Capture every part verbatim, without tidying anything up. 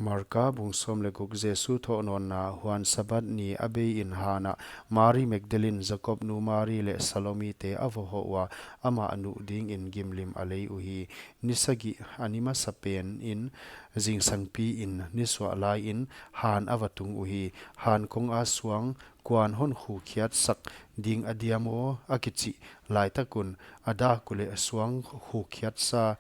Marka bung sawm leh guk. Jesu thohnawnna. Huan Sabbath ni a bei in han ah Mari Magdalene, Jakob nu Mari leh Salome te a va hoh ua, amah nuh ding in gimlim a lei uhi. Ni sagih a ni masa pen in, zingsang pi in, ni suah lai in, han a va tung uhi. Han kong a suang kuan hon khukhiat sak ding a diam aw, a kichih laitak un, a dak uleh suang khukhiat sa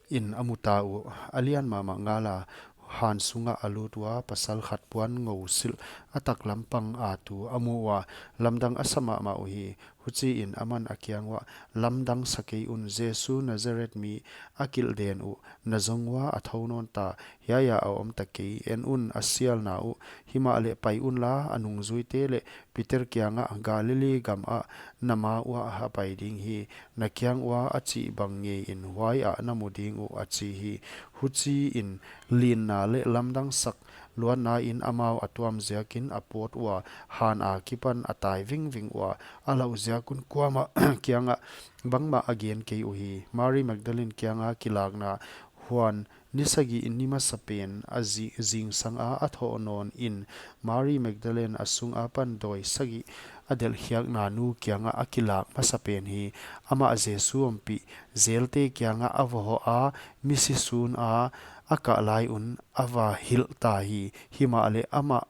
in a mu ta uh. A lian mahmah ngal a, han sung ah a lut ua, pasal khat puan ngou silh a taklam pang a tu a mu ua, lamdang a sa mahmah uhi. Huchi in aman a kiang uah, Lamdang sa kei un, Jesu Nazareth mi a kilhden uh, na zong ua a thou nawn ta, hiai ah a om ta kei. En un, a sialna uh. Himahleh pai unla, a nungzuite leh Peter kiang ah, Galilee gam ah na ma uah a pai ding hi. Na kiang ua a chih bang ngei in huai ah na mu ding uh, a chi hi. Huchi in linna leh lamdang sak luatna in amau a tuam ziak in a pawt ua, han a kipan a tai vingving ua, a lauh ziak un kuamah kiang ah bangmah a gen kei uhi. Mari Magdalene kiang a kilakna. Huan ni sagih in ni masa pen a zi-, zingsang a a thohnawn in, Mari Magdalene a sung a pan dawi sagih a delhkhiakna nu kiang ah a kilak masa pen hi. Amah Jesu ompih zelte kiang ah a va hoh a, misi sun a a kah lai un a va hilh ta hi. Himahleh amah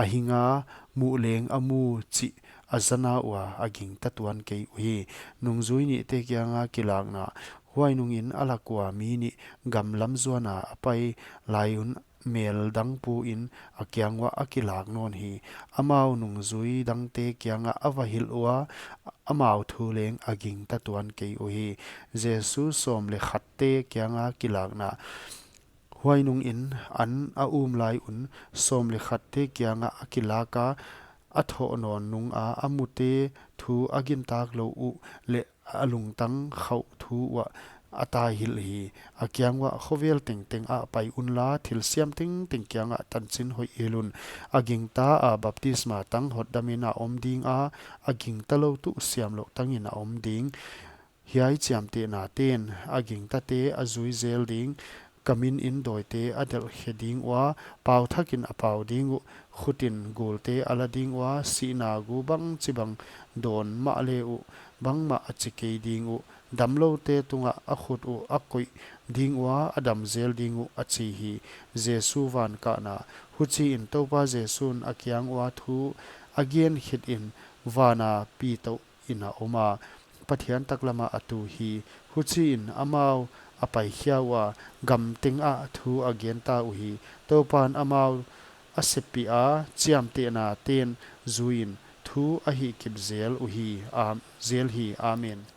a hing a, muh leng a mu chih a zan a ua, a gingta tuan kei uhi. Nungzui nihte kiang a kilakna. Huai nung in a lak ua mi nih gam lam zuan a a pai lai un mel dang pu in a kiang uah a kilak nawn hi. Amau nungzui dangte kiang ah a va hilh ua, amau thu leng a gingta tuan kei uhi. Jesu sawm leh khatte kiang a kilakna. Huai nung in an a um lai un, sawm leh khatte kiang ah a kilak a, a thohnawn nung a a mute thu a gintak lou uh leh a lungtang khauh thu uah a tai hilh hi. A kiang uah, Khovel tengteng ah pai unla, thilsiam tengteng kiang ah tanchin hoih hilh un. A gingta a baptisma tang hotdam in a om ding a, a gingta lou tuh siamlouh tang in a om ding. Hiai chiamtehna ten a gingtate a zui zel ding. Ka min in dawite a delhkhe ding ua, pau thak in a pau ding uh. Khut in gulte a la ding ua, sihna gu bangchibang dawn mahle uh, bangmah a chi kei ding uh. Damloute tung ah a khut uh a koih ding ua, a dam zel ding uh, a chi hi. Jesu van kahna. Huchi in Toupa Jesu'n a kiang ua thu a gen khit in, van a pi touh in a om a, Pathian taklam ah a tu hi. Huchi in amau a paikhia ua, gam teng ah thu a gen ta uhi. Toupa'n amau a seppih a, chiamtehna ten zui in thu a hihkip zel uhi. Am-, zel hi. Amen.